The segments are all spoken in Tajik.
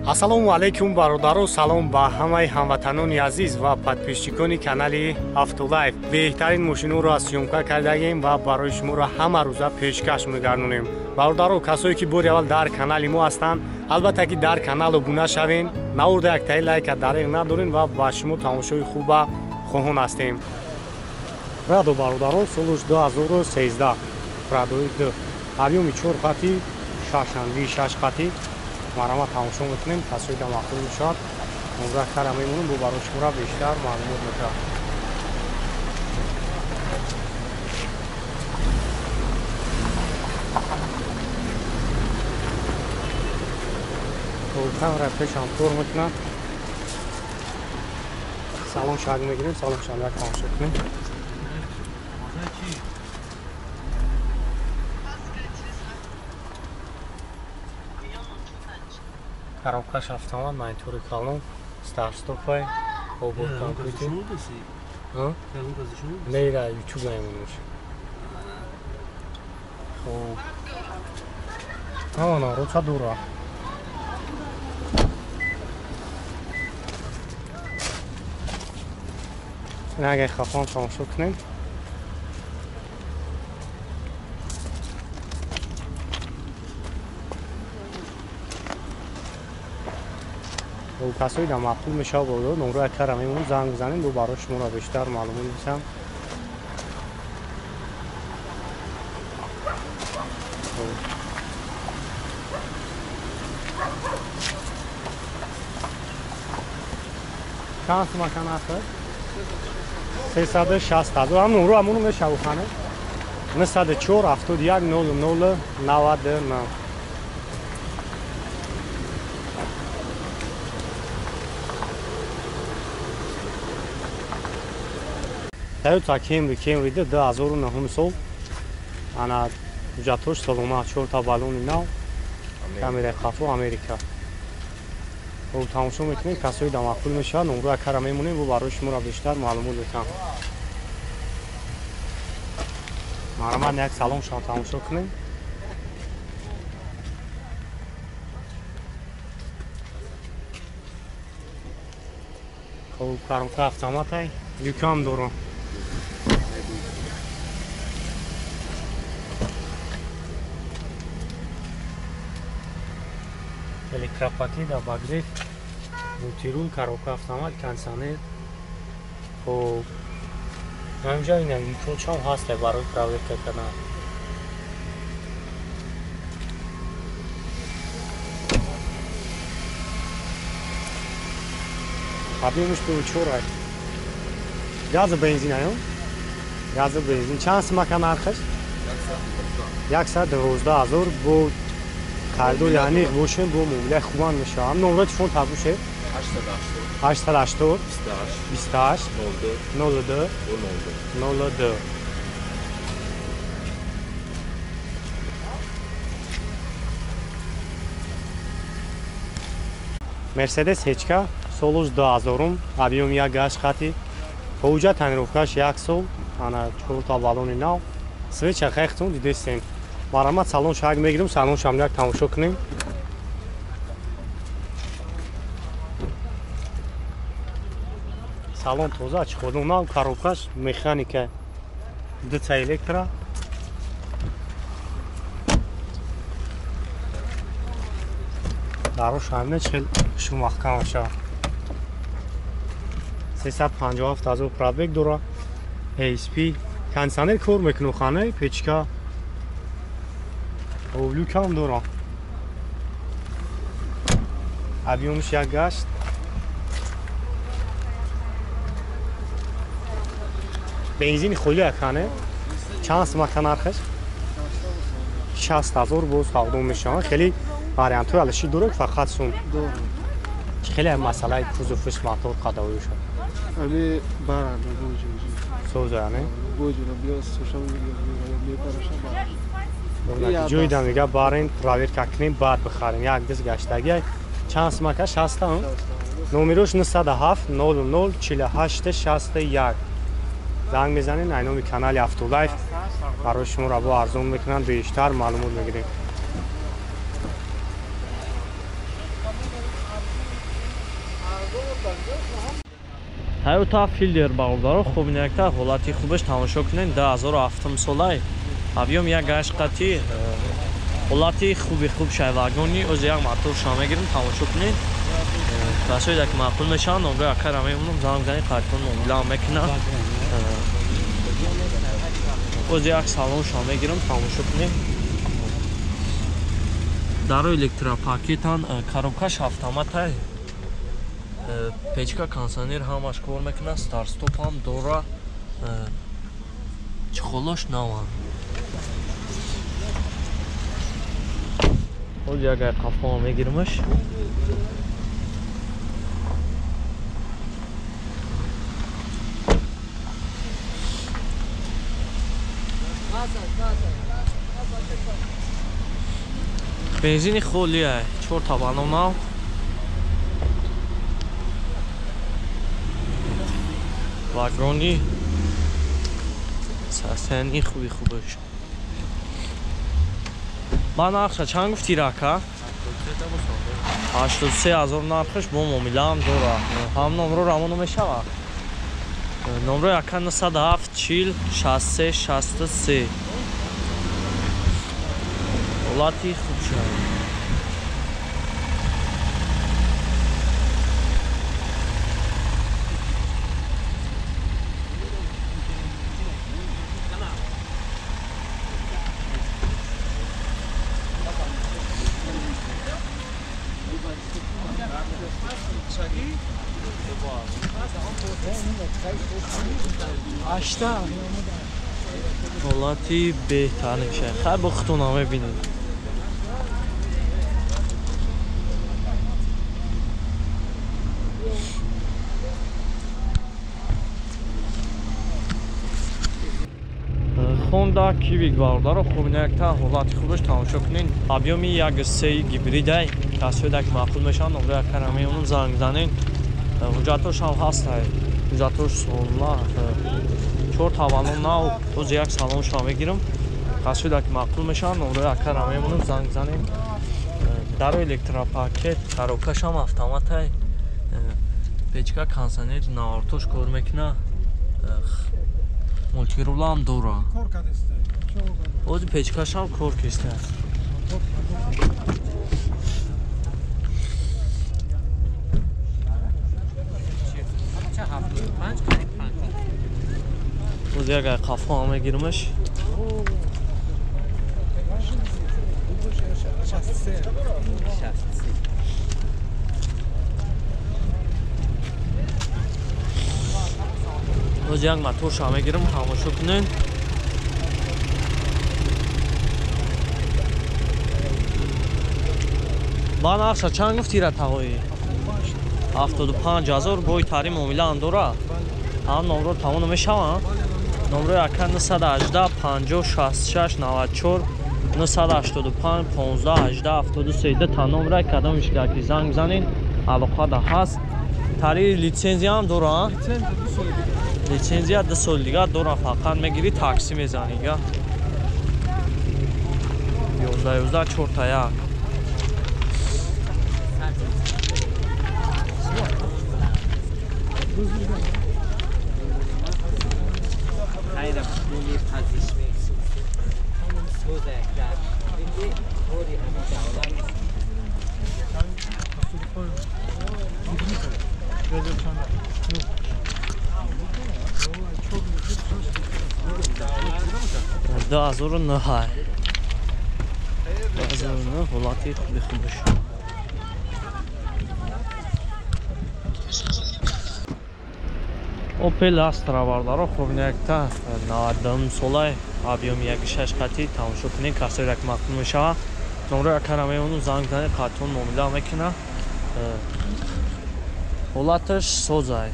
Ассалому алайкум бародаро, салом ба ҳамаи ҳамватанони азиз ва подписчикони канали Автолайф. Беҳтарин мошинҳоро аз съёмка кардагем ва барои шуморо ҳама рӯза пешкаш мегардонем. Бародаро, касое ки бори аввал дар канали мо ҳастанд, албатта ки дар канал обуна шавен, наворда яктаи лайка дареғ надорен ва ба шумо тамошои хуба хоҳон ҳастем. Прадо бародаро, солуш 2013, Прадои 2, объёми 4 хати, 6 хати. Марама тамошо мекунем, касои да маъқул мешавад, мубрак кара мемонем, бо барои шуморо бештар маълумот мекард. Камера пешам кор мекунад. Салон шаг мегирем, салон шаг тамошо кунем. Коробкаш автомат, монитори калон, старт-стопай, обод компютер. Не, да, YouTube намемонеш. Хоб. Ана, руча дура. Агар хафон тамошо кунем. Касои да маъқул мешавад, бародар, номрои акара мемонем, занг бизанем, бо барои шуморо бештар маълумот медиҳам. Чанд сум ака нархаш? 360 ҳазор. Ҳам номро ҳамоно мешавад хане. 904 71 00 99. Toyota Camry, Camry 2009 сол. Ана ҳуҷҷатҳош солона, 4 та баллони нав, камераи қафо, Америка. Хоб тамошо мекунем, касои да маъқул мешавад, номрои акара мемонем, бо барои шуморо бештар маълумот медиҳам. Марҳамат, як салон шав тамошо кунем. Хоб коробка автоматай, люкам дорам. Электропакет, обогрев, мультирул, коробка автомат, кондиционер. Хоб ҳаминҷа ина люкочам ҳаст барои проверка кардан. Объёмаш 4. Газу бензин аю? Газу бензин. Чанд сум ака нархаш? 112 ҳазор. Бо харидори аниқ бошем, бо муомилаи хубам мешавад. Номрои телефон табуше? 880 28 02 02. Мерседес ҳечка солуш 2000, объём 1 хати, ҳуҷҷат тонировкаш 1 сол, ана 4 та баллони нав, свеча хехтун дидестем. Марҳамат, салон шаг мегирем, салон шам як тамошо кунем. Салон тоза, чиходун нав, коробкаш механика, 2 электро. Дарош ҳамина хел шу маҳкам мешавад. 357 ҳазор пробег дора. ASP кондиционер кор мекунад, хана, печка. Люкам дора. Объёмш як гашт. Бензини холи акане. Чанд сум ака нархаш? 60 ҳазор боз савдо мешавад. Хеле вариантҳои алиши дорад, фақат сум. Хеле масъалаи кузовш мотор қадавӣ шуд. Ами баранда боҷу. Соза, не? Боҷу биё сошам мепараша бар. Ҷои да мега барен, проверка кунем, баъд бихарем. Як диз гаштагӣ. Чанд сум ака? 60? Номерош 907 00 48 61. Занг мезанед, ай номи канали Автолайф барои шуморо бо арзон мекунанд, бештар маълумот мегирем. Toyota Fielder бародаро, хуб инакта ҳолати хубаш тамошо кунед. 2007 солай. Объем як гашт қати ҳолати хуби хуб шай вагони оз як мотор ша мегирим тамошо кунед. Касое ки маъқул мешаванд, номро акара мемонам, занг зани қайтон муомила мекунад. Оз як салон ша мегирам тамошо кунед. Даро электропакетан коробкаш автоматай. Печка кондиционер ҳамаш кор мекунад, старт-стоп ҳам дора, чехолош наван. Ҳоз як ай қафома мегиримаш. Бензини холия, 4 табано нав. Вагони сасени хуби хубаш. Ба нархша чанд гуфти рака? 83,000 нархаш бо муомилаам дора. Ҳам номро равона мешава. Номро яка 97 40 63 63. Ҳолати хуб шуд. Ҳолати беҳтарин шай. Хай бо худтон мебинед. Honda Civic бародаро, хуб инакта ҳолати хубаш тамошо кунед. Объёми 1.3 гибридай. Касое ки маъқул мешаванд, номро якара мемонам, занг занед. Ҳуҷҷатош ҳам ҳастай. Ҳуҷҷатош сонла 4 тавалон нав, тоз як салон ша мегирам. Касое ки маъқул мешаванд, номро якара мемонам, занг занед. Даро электропакет, коробкаш ҳам автоматай. Печка кондиционер навартош кор мекунад. Мултирула ҳам дора. Ози печкаш ҳам кор киста. Ози як ай қафо ҳам мегиримаш. Ози як моторша мегирам, тамошо кунед. Ба нархша чанд гуфти ра тағоӣ? 75,000 бой тари муомила ҳам дора. Ҳам номро тамом мешаванд. Номро яка 918 50 66 94 985 15 18 73 та номра кадом ишгаки занг занед, алоқа да ҳаст. Тари литсензия ҳам дора? Лицензия 2 сол дига дора, фақат мегири такси мезани га. 11 11 4 та як. Ду ҳазору нӯҳ. 2009 ҳолати хуби хубаш. Opel Astra бародаро, хуб инакта 92 солай, объёми 1.6 қати тамошо кунед, касое ки маъқул мешавад. Номро якара мемонам, занг занед, қатъон муомила мекунад. Ҳолаташ созай.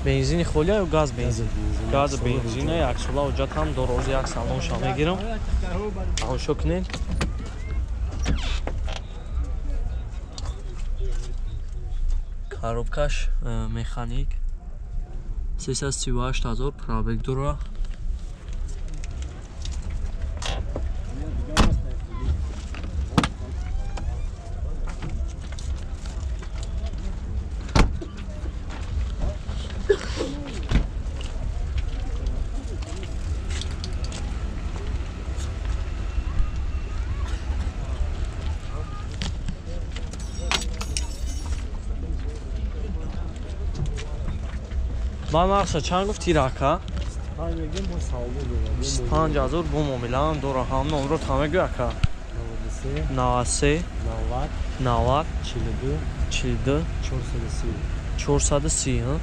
Бензини холия ё газ бензин? Газ бензина, як сола ҳуҷҷат ҳам дора, ози як салонша мегирам. Тамошо кунед. Коробкаш механик 338,000 пробег дора. Ба нархша чанд гуфти рака? 25 000 бо муомилаам дора. Ҳам номро та мегӯй ака? 93 90 42 430 430.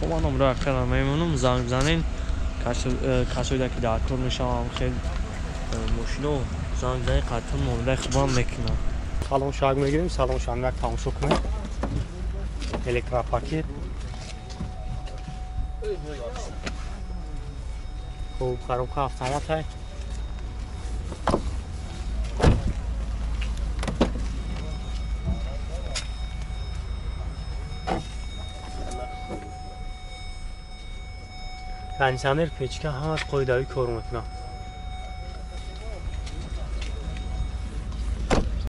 Хоб, ман номро акара мемонам, занг бизанен. Касоида ки дар кор мешавам хел мошино, занг бизанен, қатъан муомилаи хубам мекунам. Салон шаг мегирем, салон шаг як тамошо кунем. Электропакет. Хуб, коробка автоматай. Кондиционер, печка ҳамаш қоидавӣ кор мекунад.